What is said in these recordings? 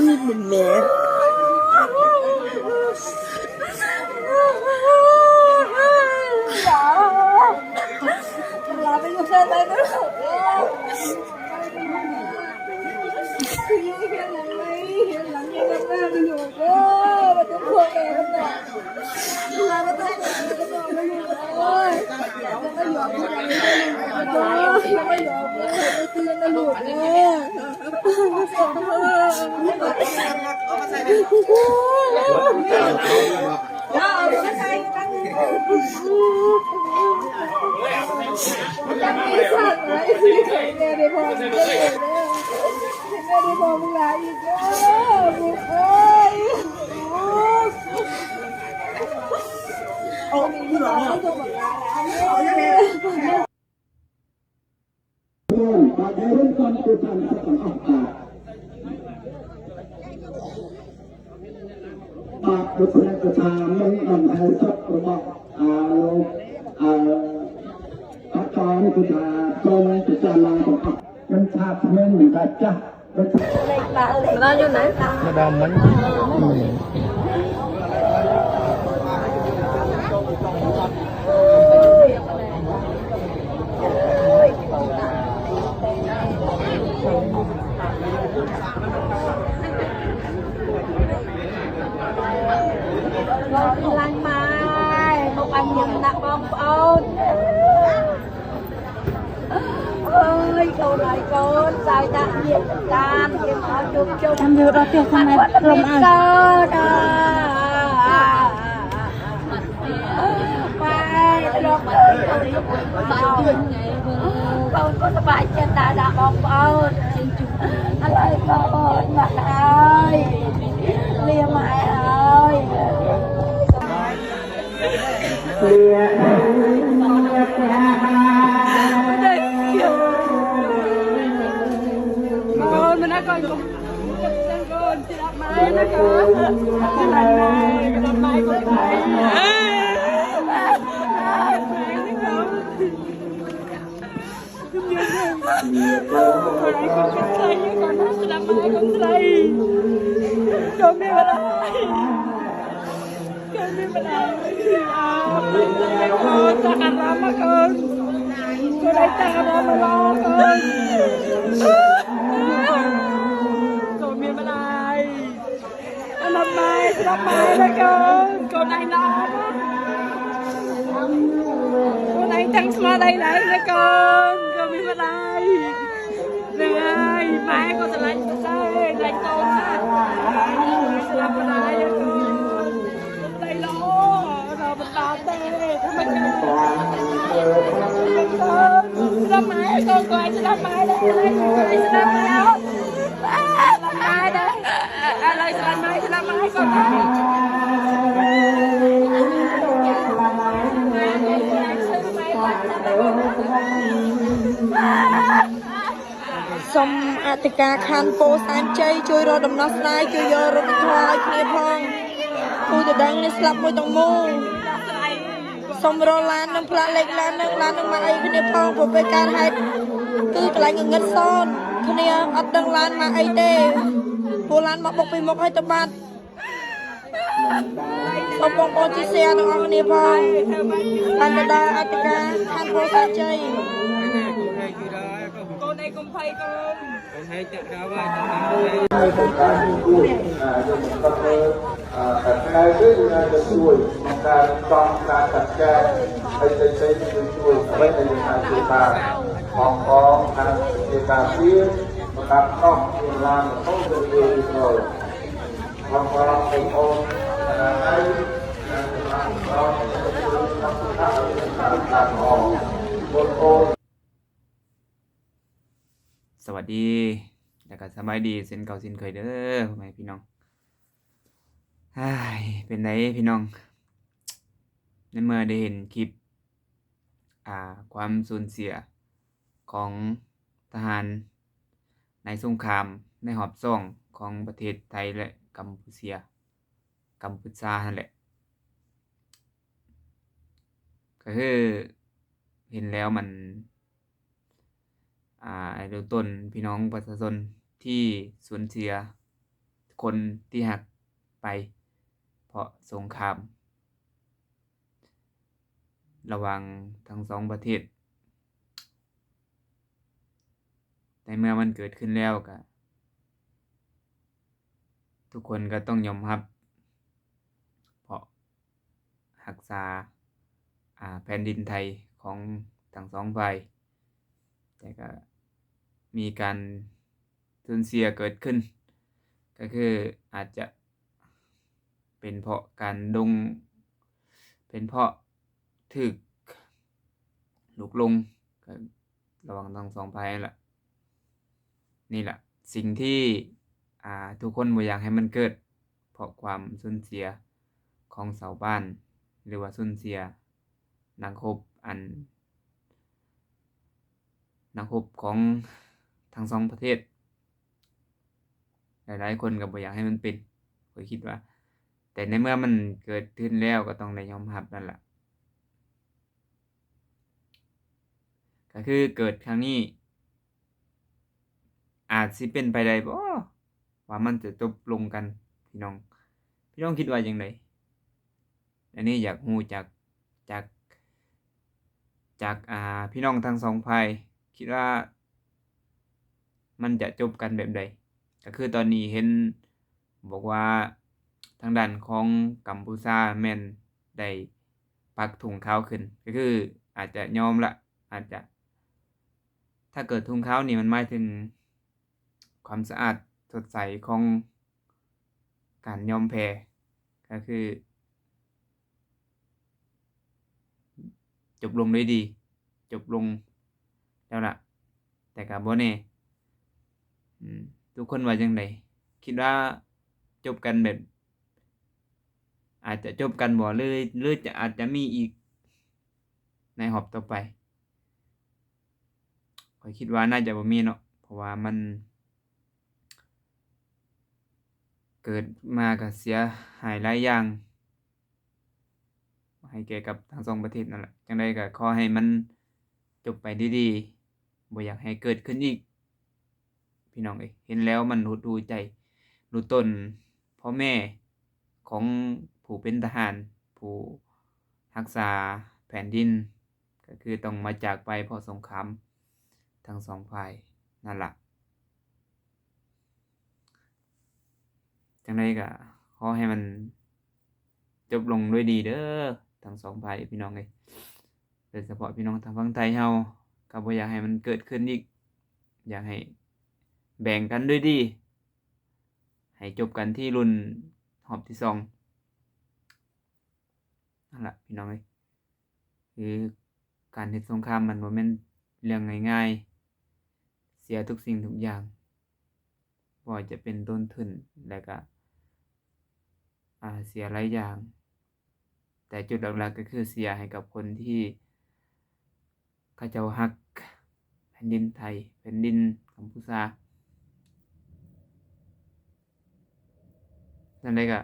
ນິດໜຶ່ງແຫຼະ. Sum Atika Khan Posanjay ជួយរកដំណោះស្រាយ ជួយយករត់ថ្វាយគ្នាផង គូដណ្ដឹងនេះស្លាប់មួយទាំងមូល សុំរកឡាន និងប្រាក់លេខឡាន និងឡាន និងម៉ាកអីគ្នាផង ព្រោះពេលកើតហេតុ គឺកន្លែងងងឹតសនគ្នា អត់ដឹងឡានម៉ាកអីទេ ព្រោះឡានមកបុកពីមុខហើយទៅបាត់ សូមបងប្អូនជួយ share ទាំងអស់គ្នាផង បានទៅដល់អធិការខាង ពោធិ៍សែនជ័យ កូនឯងកុំភ័យកូន តែថ្ងៃនេះយើងនឹងជួយក្នុងការចង់ការចាត់ចែងឲ្យទៅជួយអ្វីដែលយើងអាចជួយបាន ផងផងខាងជាការពារសម្រាប់កោះជាឡានរហូតទៅជារៀបរយ ສະຫວັດດີ ແລະກະສະບາຍດີເຊັ່ນເກົ່າເຊັ່ນເຄີຍເດີ ພໍ່ແມ່ພີ່ນ້ອງ. ເປັນໃດພີ່ນ້ອງ ໃນເມື່ອໄດ້ເຫັນຄລິບ ອ່າ ຄວາມສູນເສຍຂອງທະຫານໃນສົງຄາມໃນຮອບສອງຂອງປະເທດໄທ ແລະ ກຳປູເຊຍ ກຳປູຊາຫັ້ນແຫຼະ ກະຄືເຫັນແລ້ວມັນ ອ່າ ໃຫ້ເບິ່ງຕົ້ນພີ່ນ້ອງປະຊາຊົນທີ່ສູນເສຍ ຄົນທີ່ຮັກໄປ ເພາະສົງຄາມລະຫວ່າງທັງສອງປະເທດ. ໃນເມື່ອມັນເກີດຂຶ້ນແລ້ວ ກະທຸກຄົນກໍຕ້ອງຍອມຮັບ ເພາະຮັກສາ ອາ ແຜ່ນດິນໄທຂອງທັງສອງຝ່າຍ, ແຕ່ກໍມີການສູນເສຍເກີດຂຶ້ນ ກໍຄືອາດຈະເປັນເພາະການດົງ ເປັນເພາະຖືກລຸກລົງ ກໍລະຫວ່າງທັງສອງຝ່າຍນັ້ນລະ. ນີ້ລະ ສິ່ງທີ່ ອາ ທຸກຄົນບໍ່ຢາກໃຫ້ມັນເກີດ ເພາະຄວາມສູນເສຍຂອງຊາວບ້ານ ຫຼືວ່າສູນເສຍນັກຮົບ ອັນ ນັກຮົບຂອງທັງສອງປະເທດ. ຫຼາຍໆຄົນກໍບໍ່ຢາກໃຫ້ມັນເປັນ ຂ້ອຍຄິດວ່າ, ແຕ່ໃນເມື່ອມັນເກີດຂຶ້ນແລ້ວກໍຕ້ອງໄດ້ຍອມຮັບນັ້ນລະ. ກໍຄືເກີດຄັ້ງນີ້ ອາດຊິເປັນໄປໄດ້ບໍ່ ວ່າມັນຈະຈົບລົງກັນ ພີ່ນ້ອງ, ພີ່ນ້ອງຄິດວ່າຈັ່ງໃດ? ອັນນີ້ຢາກຮູ້ຈາກ ຈາກ ຈາກ ອາ ພີ່ນ້ອງທັງສອງຝ່າຍ ຄິດວ່າມັນຈະຈົບກັນແບບໃດ? ກໍຄືຕອນນີ້ເຫັນບອກວ່າທາງດ້ານຂອງກຳປູຊາແມ່ນໄດ້ປັກທຸງຂາວຂຶ້ນ ກໍຄືອາດຈະຍອມລະ ອາດຈະ ຖ້າເກີດທຸງຂາວນີ້ມັນໝາຍເຖິງຄວາມສະອາດສົດໃສຂອງການຍອມແພ້ ກໍຄືຈົບລົງດ້ວຍດີ ຈົບລົງແລ້ວລະ ແຕ່ກໍບໍ່ແນ່ ອືມ ທຸກຄົນວ່າຈັ່ງໃດ? ຄິດວ່າຈົບກັນແບບ ອາດຈະຈົບກັນບໍ່ ຫຼື ຫຼືຈະ ອາດຈະມີອີກໃນຮອບຕໍ່ໄປ? ຂ້ອຍຄິດວ່າໜ້າຈະບໍ່ມີເນາະ ເພາະວ່າມັນເກີດມາກໍເສຍຫາຍຫຼາຍຢ່າງໃຫ້ແກ່ກັບທັງສອງປະເທດນັ້ນລະ. ຈັ່ງໃດກໍຂໍໃຫ້ມັນຈົບໄປດ້ວຍດີ ບໍ່ຢາກໃຫ້ເກີດຂຶ້ນອີກ ພີ່ນ້ອງເອີຍ. ເຫັນແລ້ວມັນຫົດຫູ່ໃຈ ຮູ້ຕົ້ນພໍ່ແມ່ຂອງຜູ້ເປັນທະຫານ ຜູ້ຮັກສາແຜ່ນດິນ ກໍຄືຕ້ອງມາຈາກໄປເພາະສົງຄາມທັງສອງຝ່າຍນັ້ນລະ. ຈັ່ງໃດກໍຂໍໃຫ້ມັນຈົບລົງດ້ວຍດີເດີ ທັງສອງຝ່າຍ ພີ່ນ້ອງເອີຍ. ໂດຍສະເພາະພີ່ນ້ອງທາງຝັ່ງໄທເຮົາ ກໍບໍ່ຢາກໃຫ້ມັນເກີດຂຶ້ນອີກ, ຢາກໃຫ້ແບ່ງກັນດ້ວຍດີ ໃຫ້ຈົບກັນທີ່ລຸ້ນຮອບທີສອງ. ນັ້ນລະ ພີ່ນ້ອງເອີຍ ຄືການເຮັດສົງຄາມມັນບໍ່ແມ່ນເລື່ອງງ່າຍໆ, ເສຍທຸກສິ່ງທຸກຢ່າງ ບໍ່ວ່າຈະເປັນຕົ້ນທຶນ ແລະກະ ອາ ເສຍຫຼາຍຢ່າງ, ແຕ່ຈຸດຫຼັກໆກໍຄືເສຍໃຫ້ກັບຄົນທີ່ເຂົາເຈົ້າຮັກແຜ່ນດິນໄທ, ແຜ່ນດິນກຳປູຊາ. ຈັ່ງໃດກໍ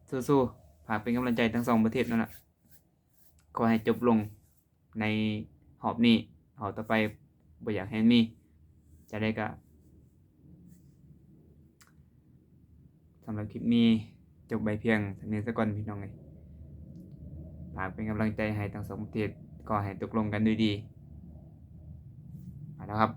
ສູ້ໆ ຝາກເປັນກຳລັງໃຈທັງສອງປະເທດນັ້ນລະ. ຂໍໃຫ້ຈົບລົງໃນຮອບນີ້, ຮອບຕໍ່ໄປບໍ່ຢາກໃຫ້ມີ. ຈັ່ງໃດກໍ ສຳລັບຄລິບນີ້ຈົບໄວ້ພຽງສ່ຳນີ້ສາກ່ອນ ພີ່ນ້ອງເອີຍ. ຝາກເປັນກຳລັງໃຈໃຫ້ທັງສອງປະເທດ, ຂໍໃຫ້ຕົກລົງກັນດ້ວຍດີ. ເອົາລະຄັບ,